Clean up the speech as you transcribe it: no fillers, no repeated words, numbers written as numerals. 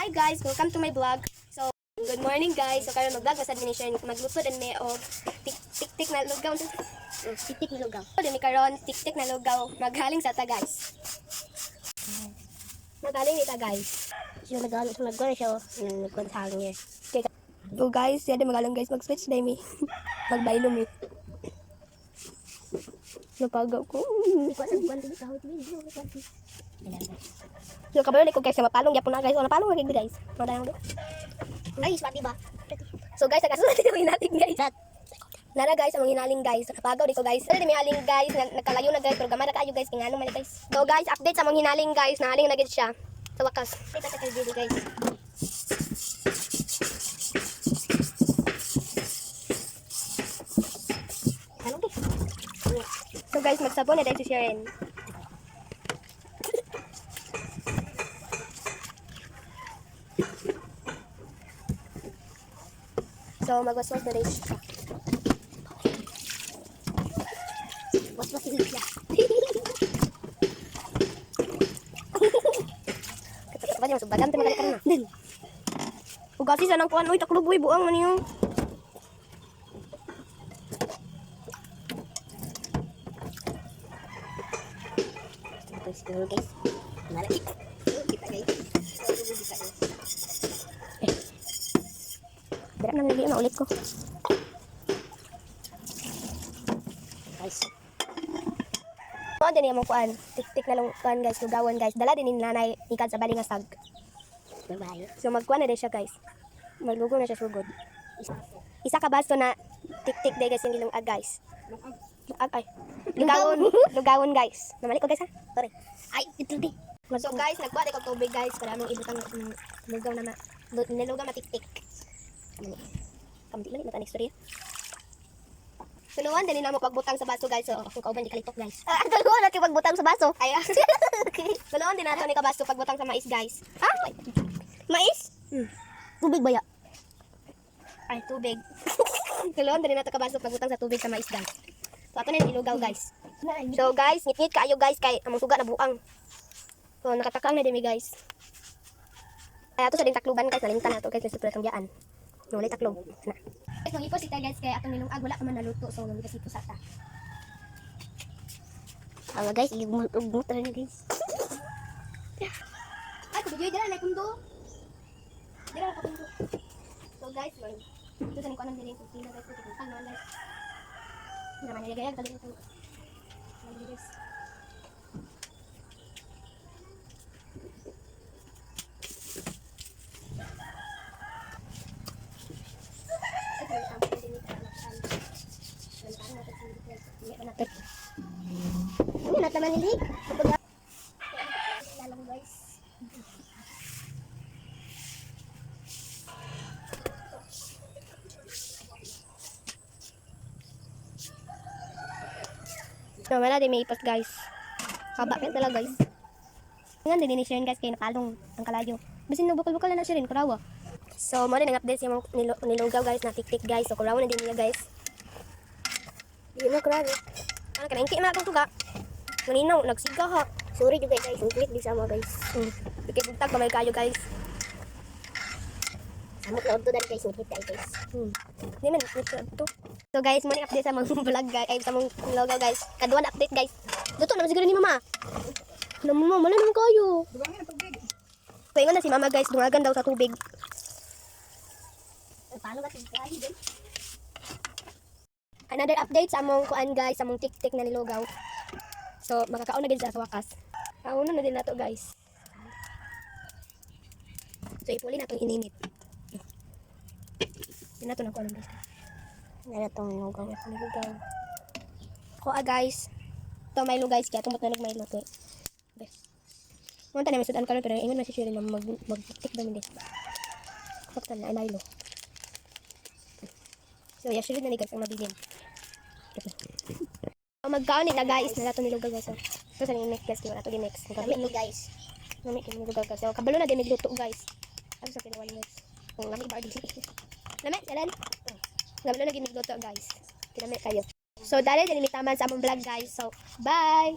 Hi guys, welcome to my vlog. So, good morning guys. So karon mag-vlog sa administration, magluto din mi og tik tik na lugaw. Titik na lugaw. Din mi karon tik tik na lugaw. Maghaling sa ta, guys. Magaling ni ta, guys. Siya nag nagkuhan siya. Nagkuhan sa hangin. Okay. So guys, yan magaling guys, mag-switch na mi. Magbaylo mi. Napagaw ko. So kabalo ni ko guys, mapalong gyapon na, guys. O napalong na gid, guys. Madayong. Ay, swati ba? So guys, nakasunod din ang hinaling, guys. That. Nara guys, ang hinaling, guys. Napagaw di ko, guys. Dali may haling, guys, nagkalayo na, guys, pero gamay ra kaayo, guys, kay ngano man ni, guys. So guys, update sa mga hinaling, guys, nahaling na gid siya. Sa wakas. Kita sa kay guys. Ano ba? So guys, magsabon na dahil si Sharon. So magwaswas na dahil siya. Was siya. Katapos niya masubagan tayo magalit na. Ugasi sa nang kuan, uy, taklob, uy, buang man niyo. Ito siguro, guys. Malaki. Kita, guys. Dira na nili na ulit ko. Guys. Mo din yung kuan, tik-tik na lang kuan, guys, lugawan, guys. Dala din ni nanay ikan sa balingasag. Bye-bye. So magkuan na din siya, guys. Maglugo na siya sugod. Isa ka baso na tik-tik day, guys, yung gilungag, guys. Lungag ay. Lugawon, lugawon, guys. Namali ko, guys, ha. Sorry. Ay, ito di. So guys, nagkuha din ko tubig, guys, para among ibutang lugaw na nilugaw na tik-tik. Kamali. Kamali man mata istorya. Tuluan din na mo pagbutang sa baso, guys. So akong kauban di kalitok, guys. Ah, tulungan natin pagbutang sa baso. Ay, ah. Tuluan din nato ni kabaso pagbutang sa mais, guys. Ah, mais? Tubig ba ya? Ay, tubig. Tuluan din nato kabaso pagbutang sa tubig sa mais, guys. So ato na yung ilugaw, guys. So guys, ngit-ngit kaayo, guys, kay among suga na buang. So nakatakang na dimi, guys. Ay ato sa ding takluban, guys, nalimtan na to, guys, sa itong biyaan. No, walay taklob. Na. Guys, mangipos ita, guys, kay atong nilungag wala pa man naluto, so mangipos sa ta. Tama guys, igumot na guys. Ay, kubiyoy dira na kundo. Dira na kundo. So guys, man. Ito sa nikuan ng dili kusina, guys, ito kung naman, guys. Hindi naman nilagay ang ito. Guys. Ano na naman nilig? Lalong, guys. So, wala din may ipos, guys. Kaba pa talaga, guys. Nga din ni Sharon, guys, kay napalong ang kalayo. Basin no bukal-bukal na na siya rin kurawa. So, mo din ang update sa mga nilugaw, guys, na tik-tik, guys. So, kurawa na din niya, guys. Hindi mo grabe. Ano ka na akong tuga. Maninaw, nagsiga ha. Sorry juga guys, ngit di sama guys. Kay bugtag pa may kayo, guys. Samot na udto guys, ngit tayo, guys. Hindi man ito to. So guys, morning update sa mga vlog, guys, ay sa mga logo, guys. Kaduan update, guys. Luto naman siguro ni mama. Na mama, wala naman kayo. So ingon na si mama, guys, dungagan daw sa tubig. Paano ba tigay din? Another update sa among kuan, guys, sa among tik-tik na nilugaw. So makakaon na gid sa wakas. Kaunon na din nato, guys. So ipuli na itong ininit. Hindi na ito ng kuan, guys. Ano tong lugaw? Nilugaw. Ko ah, guys. Ito Milo, guys, kaya tumot na nag Milo kay. Bes. Munta na may sudan karon pero ingon man si Shirley na mag magtik ba hindi. Saktan na ay Milo. So yeah, Shirley na ni guys ang mabilin. So, magkaon ni na, guys, na nato nilugaw, guys. So, ito sa next, guys, kay wala to next. Kami ni guys. Lami kay nilugaw, guys. So kabalo na din nagluto, guys. Ano sa kinuha guys? Kung lami ba dili. Lami, jalan. Kabalo na ginigluto, guys. Kinami kayo. So dali din mitaman sa among vlog, guys. So bye.